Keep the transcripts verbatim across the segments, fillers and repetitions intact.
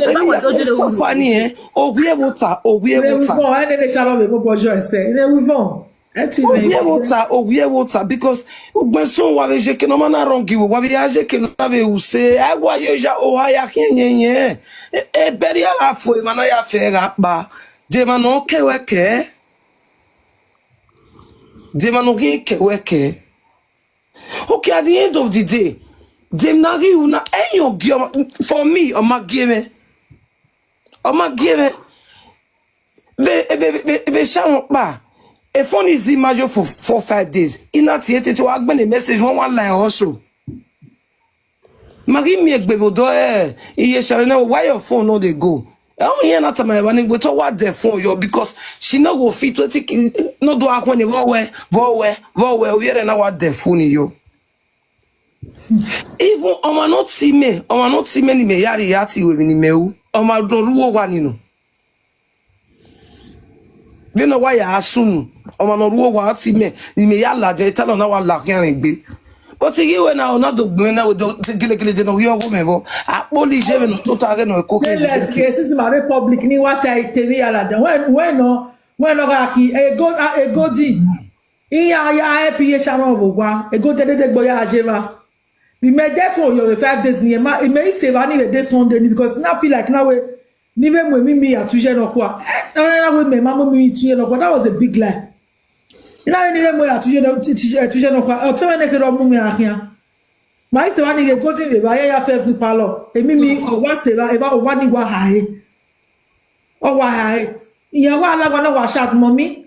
Ẹ ma wẹ do jere so funny, eh? Owie vbe ota, owie vbe ota. Vbọ ẹne ne shalọ vbe bọbọ jọ ẹsẹ ne wu vọn. Ẹ ti vẹ. Owie vbe ota, owie vbe ota, because ugbẹn sọn wa vbe ye eke ne ọ ma na rhọngi wẹ, wa vbe ya ye eke ne ọ na vbe ru se, a wa ye ya oha ya khian yẹnyẹn. E bẹrriẹ gha fo emwa ne ọ ya fẹ gha kpa, de emwa ne ọ kẹ wẹ kẹ. De emwa ne ọ ghi kẹ wẹ kẹ. Okay, at the end of the day, de emwi na ghi ru na, ẹyọn gie ọma, for me, ọ ma gie mwẹ. Ọ ma gie mwẹ. Vbe, vbe, vbe, vbe sha wọn kpa. E phone is in my for four, five days. I na tie tete, wa gbẹn message, wọn wa la ẹre also. Ma ghi miẹn egbe vbe odọ ẹre, iye share na, why your phone no dey go? Ẹ, ọ iran na tama evba ni, wẹ te ọ wa dẹ phone yọ, because she no go fit to take, no do akhuẹn ni, vbọ wẹ, vbọ wẹ, vbọ wẹ, ovbi ẹre na wa dẹ phone yọ. Even ọmwa ne ọ tie mẹ, ọmwa ne ọ tie mẹ ne imẹ ya rhie ya tie emwi ne imẹ ru, ọmwa ne ọ rre uwu owa ni nọ. Vbene ọ wa ya sunu, ọmwa ne ọ rre uwu owa tie mẹ, ne imẹ ya ladian, italọ na wa la khian mwẹ egbe. But I ghi wẹ na, ọ na do gbe mwẹ na, wẹ do gelegele de ne ọ ghi ọghe mwẹ vbọ. A kpolo iye vbe ne ọ tota ghe ne ọ koko. Let's get this my republic ni wa ta ite ni ya ladian. Wẹ, wẹ nọ, wẹ nọ gha ki ego, a, egodi. Iran ya help iye sha mwẹ vbe owa. Egodi dede gbe ya je evba. Imẹ de phone yọ vbe five days ni, ma, imẹ i se evba ni vbe de Sunday ni, because na feel like na wẹ, ne I vbe mu emimi ya tu iye nọkhua. Eh, na wẹ mẹ ma mu emimi tu iye nọkhua, that was a big lie. I na wẹ ne I vbe mu ya tu iye nọ-, tu, tu, tu iye nọkhua, ọtẹn mwẹ ne kherhe ọ mu mwẹ gha khian. Ma i se evba ni ghe golden vbe evba, ya ya fẹ vun palọ. Emimi, ọ wa se evba, evba, ọ wa ni wa hae. Ọ wa hae. Iran wa la wa na wa shout, "Mommy,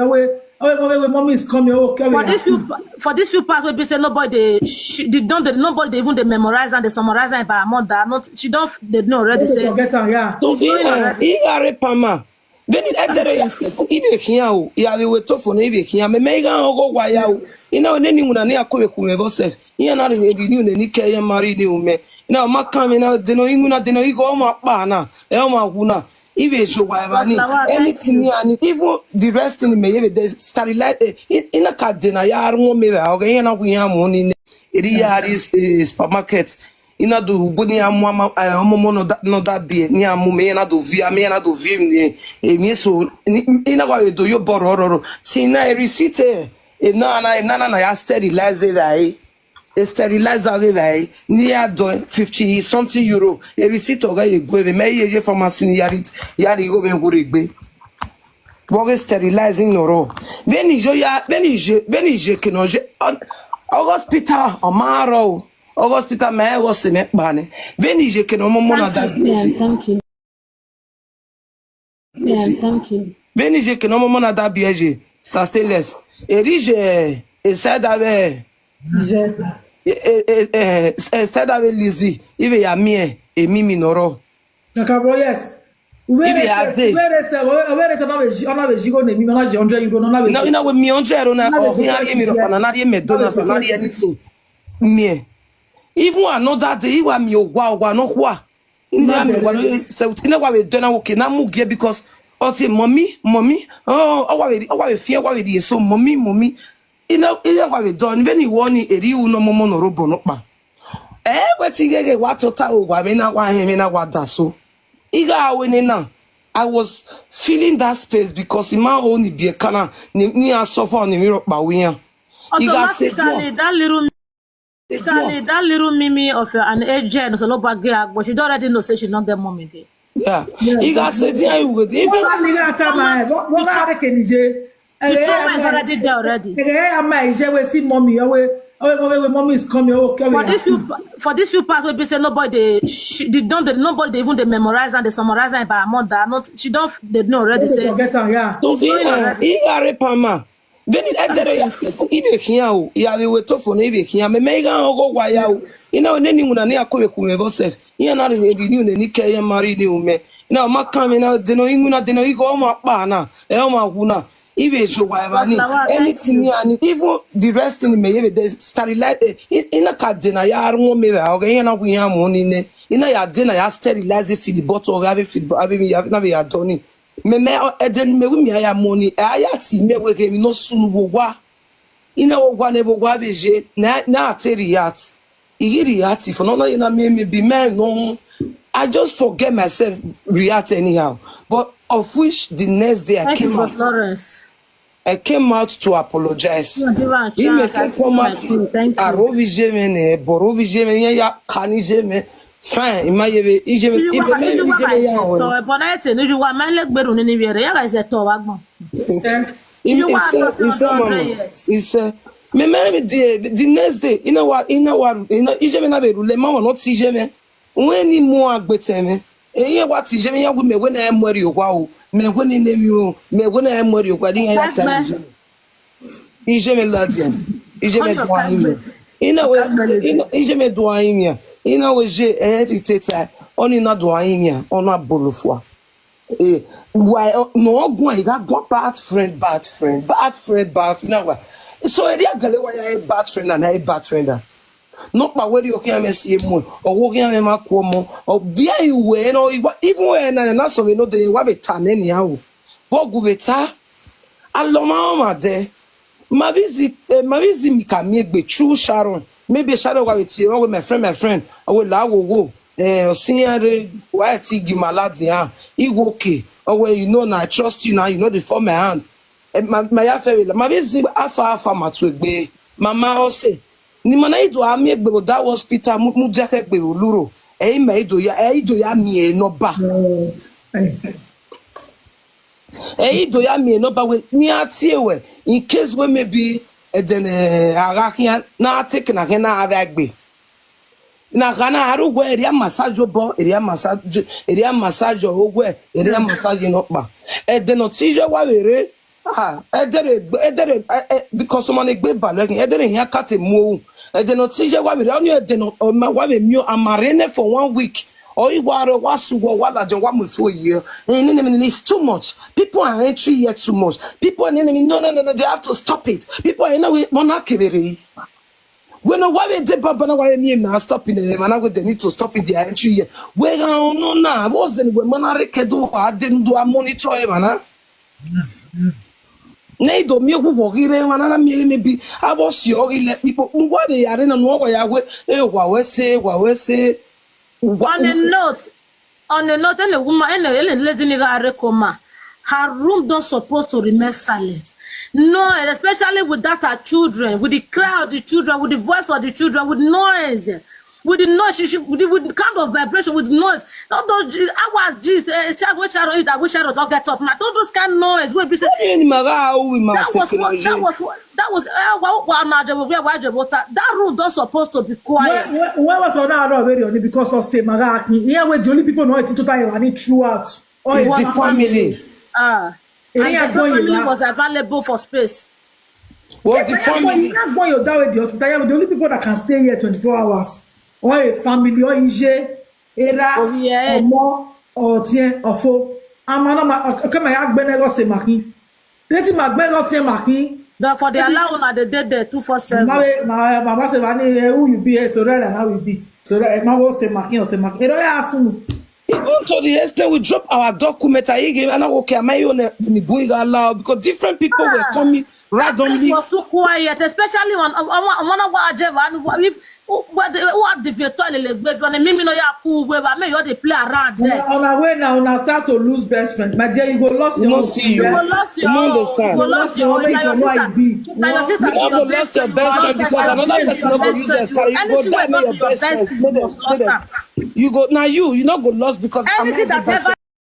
Always, always, mommy is coming. Oh, okay, for this few, for this few parts, we be say nobody, she, they don't, they, nobody even they memorize and they summarize and by her mother. Not, she don't, they know already. They say forget her, yeah. Don't be, uh, he got a pama. Vbene ẹdẹrẹ ya, ive khian o, ya vbe wẹ tofo ne ive khian, mẹ mẹ i gha rẹn ọghọ wa ya o. I na wẹ nene iwinna ne iran kue vbe khu mwẹ vbe sef, iran na rhie emwi ne unu ne I ke ye ma rhie ne unu mẹ. I na ọ ma kan mwẹ na, de nọ iwinna, de nọ igho ọmwa kpa na, ẹ ọmwa wu na. I vbe zẹ owa evba ni, anything iran ni, even the rest ni mẹ ye vbe de sterilize, eh, I, I na ka de na ya rhuọn mẹ vbe ọghẹ iran na wu iran mu ni nẹ. Eri ya rhie, eh, supermarket. I na do gbe ne iran mu ama, eh, ọmọmọ ne ọ da, ne ọ da biẹ, ne iran mu mẹ, iran na do viọ amẹ, iran na do viọ emwi, emwi eso, ni, I na wa vbe do ye obọ rrọrọrọ. Since na e receipt, eh, emwi na, emwi na na ya sterilize evbare. E sterilize ghe evbare, ne iran dọ fifty something euro. E receipt ọ gha ye gue vbe mẹ ye ye pharmacy ni ya rhie, ya rhie igho mwẹ werriegbe. Vbe ọ ghe sterilize nọ rrọọ. Vbene I yo ya, vbene I ye, vbene I ye eke nọ ye, ọ, ọ ghe hospital, ọ ma rrọọ o. Ọ ghe hospital, mẹ rẹn ọghe ọse mwẹ kpa nẹ. Vbene I ye eke ne ọmọmọ na da biẹ ye. Vbene I ye eke ne ọmọmọ na da biẹ ye, Sir Stainless. Eri ye, e side avbe, e, e, e, e, e side avbe Lizzy, I vbe ya miẹn emimi nọ rrọọ. Kakabọ, yes. Ibe a dee. Uwẹ rre sẹ, uwẹ rre sẹ, ọ na vbe yi, ọ na vbe yi igho ne emimi, ọ na yi hundred euro, ọ na vbe, I na, I na wẹ miẹn hundred euro na, ọ khian rhie emwi rhọkpa na, na rhie McDonald's, na rhie anything. Miẹn. Even another day, I wa miẹn owa, owa nọkhua. I na miẹn owa nọ, se, I na wa vbe dọ na wo ke na mu gie because ọ tie, "Mommy, mommy," ọ, ọ wa vbe, ọ wa vbe fian, ọ wa vbe rhie eso, "Mommy, mommy." I na, I na wa vbe dọ, vbene I wọọ ni, eri u ne ọmọmọ nọ rre obọ nọkpa. Ẹ wẹ te I gheghe wa tota owa mwẹ na wa họn mwẹ na wa da so. I gha ru nena, I was feeling that space because I ma ho ni biẹ kana, ni, ni a suffer ni emwi rhọkpa ru iran. I gha sẹ automatically, that little Charlie, that little mimi of an agent, so nobody get, but she don't already know say she not get mom again. Yeah. He got said, yeah, you would. Even Wọ́n ní ká tá máa ẹ̀, wọ́n wọ́n ká rẹ̀ kè ní jẹ́. The trauma is already there already. Ẹ̀rẹ̀ ẹ̀ àmà ìjẹ́ wẹ̀ sí mọ́mì, ọwẹ́ ọwẹ́ wẹ̀ mọ́mì is coming, ọwọ́ kẹ́wẹ́. For this few, for this few parts, we be say nobody, she, they don't, they, nobody even they memorize and they summarize and by her mother. Not she don't, they know already. Say forget am, yeah. Don't say, he got a palmer. Veni ẹdẹrẹ ya ive khian o, ya vbe wẹ tofo ne ive khian, mẹ mẹ igha ọgọ wa ya o. Ina ne ni wuna ne ya ko vbe khu vbe vọ sef. Iran na rhie vbe ni ne ni kẹ ye ma rhie ni umẹ. Ina ma kan mẹ na de no iwina de no igho ọmọ akpa na, ẹ ọmọ awu na. Ive jo wa eva ni. Anything ya ni, even the rest ni mẹ ye vbe de sterilize. Ina ka de na ya ruo mẹ vbe ọgẹ iran na wi iran mu ni nẹ. Ina ya de na ya sterilize feed bottle ọgẹ ave feed ave ya na vbe ya dọ ni. Mẹ mẹ ẹdẹ ne mẹ wi mia ya mu ni, ẹ a ya tie mẹ wẹ ghe emwi ne ọ sunu vbe owa. I na vbe owa ne vbe owa vbe ye, ne a te react. I ghi react for no na ye na miẹn maybe mẹ nọ. I just forget myself, react anyhow. But of which the next day I Thank you came for out. Florence. I came out to apologize. You give her a He chance. Make I a see come my out. Queen. Thank you. Aro vbe iye mwẹ nẹ, bọrọ vbe iye mwẹ, iran ya ka ni iye mwẹ. Fine, I ma ye vbe iye mwẹ, Iye ibe wa mẹ iye mwẹ ya wẹ. Tọ ẹbọ na ẹte ni iye wa ma lẹ gberu ni ni vbe rẹ. Ya guys, ẹ tọ wa gbọn. Iye wa Ise, tọ ise, mama. Hundred years. Ise. Me me the, the next day, you know what, you know what, you know, iye mwẹ na vbe rule, ma wa not iye mwẹ. Wẹ ni mu agbetẹ mwẹ. Eyẹn wa te iye mwẹ, iran wẹ mẹ wẹ na mu ẹre owa o. Mẹ wẹ ni ne emwi o. Mẹ wẹ na mu ẹre owa, iran ya ta iye mwẹ. Iye mwẹ ladian. Iye mwẹ do a iyan. Ina wẹ, ina, iye mwẹ do a iyan. Ina wẹ je, eh, dictator. Ọni na do a iyan. Ọna bolo fua. Eh, why, uh, no, guan, I got one bad friend, bad friend, bad friend, bad friend. Now, so, area gale, why I bad friend and I bad friend. Nọkpa wẹ rhie okhian mwẹ si emu, ọ wẹ okhian mwẹ ma ku ọmọ, ọ viẹ iwẹ nọ, even wẹ na na sọ vbe nọ de wa vbe ta nẹ nian o. Vbe ọ gu vbe ta, alọ ma ọmwa dẹ. Ma vbe izi, eh, ma vbe izi mi ka miẹn egbe chu Sharon. Maybe Sharon wa vbe tie mwẹ wẹ my friend, my friend, ọ wẹ la wo wo, eh, ọ si iran rre, wa ti gi ma ladian, I wẹ okay, ọ wẹ you know na, I trust you na, you no dey fall my hand. Eh, ma, ma ya fẹ vbe la, ma vbe izi afa afa ma tu egbe, ma ma ọ sẹ. Ne ima na i do a miẹn egbe vbe odaro hospital, mu, mu diakhẹ egbe vbe olurho, ẹ i ma i do ya, ẹ i do ya miẹn nọba. Ẹ i do ya miẹn nọba wẹ ne a tie wẹ, in case wẹ maybe ẹdẹ ne a gha khian na a te kena khian na a vbe egbe. Na gha na a ru wẹ area massage obọ, area massage, area massage owẹ, area massage nọkpa. Ẹdẹ ne ọ te iye wa vbe rre, Ah, ẹdẹrẹ egbe, ẹdẹrẹ, eh, eh, because ọmọ ne egbe balẹ khin, ẹdẹrẹ iran ka te mu ohu. Ẹdẹ ne ọ te iye wa vbe rre, ọni ẹdẹ ne ọ ma wa vbe miẹn amare nẹ for one week. Ọ i wa rre, wa su wọ, wa ladian, wa mu ifu ye. Eh, nene, nene, it's too much. People are entry here too much. People are, nene, no, no, no, no, they have to stop it. People are, you know, we, we not kevere. Wẹ ne ọ wa vbe deba ba na wa vbe miẹn na stop in, eh, emwa na wẹ they need to stop in their entry here. Wẹ gha ọnọ na, vbọ zẹ ne wẹ ma na rre kẹdo wa de ne do a monitor emwa na. Ne I do miẹn ohu vbe ọ ghi rre emwa na, na miẹn maybe avbe ọ si ọ ghi lẹ kpikpo. Ne uwa vbe ya rre na, ne uwa ya wẹ, eh, wa wẹ sẹ, wa wẹ sẹ. Uwa, On a note, on a note, any woman, any, any lady ni gha rre coma, her room don't supposed to remain silent. No, especially with that her children, with the cry of the children, with the voice of the children, with noise, with the noise, she, she, with the, with the kind of vibration, with noise. All those, our G's, eh, child, which child, I wish I don't get up. Now, all those kind of noise, will be say, Any maga how we that must was what, that was what, that was, eh, wa, wa, na, je, wa, wa, je, wa, that room don't supposed to be quiet. Wẹ wẹ wẹ wa sọ na rọ vberriọ ni because of say maga akin. Iran wẹ the only people no ti tota ye wa ni throughout. All It's the family. Ah, Eri and the agbọn family Yoruba. Was Available for space. Was the Yes, family. Eri agbọn Yoruba wey dey hospital, yeah, the only people that can stay here twenty-four hours. Or a family, or iye, era, Ohiẹ. Ọmọ, or tiẹ, ọfo. Ama na ma, okay, ma ya gbẹnẹ gọ se ma khin. Teti ma gbẹnẹ gọ tiẹ ma khin. But for the Teti allow una dey dey there two four seven. Ma we, ma, ma, ma say, "Vani, eh, who you be? Eh, so that na we be." So that, eh, ma wo se ma khin, or se ma khin. Ero ya asu. Even to the extent we drop our document, I give and I okay, am I on a ni boy allow because different people were Ah. coming That place randomly. Was too quiet, especially on, on, on, on one of our Jeva, and if What the, what the virtual lele gbe fi on me, me no ya ku we ba, me yo dey play around there. On our way now, una start to lose best friend. My dear, you go lost We your no own see you. You go lost We your no own. understand. You go Lost lost your your own own. people, no I be. Na your sister You no go lost your best friend because another person no go use your car. You go die near your best friend. Make dem, make dem. You go, now you, you no go lost because Ahmed Anything give that us ever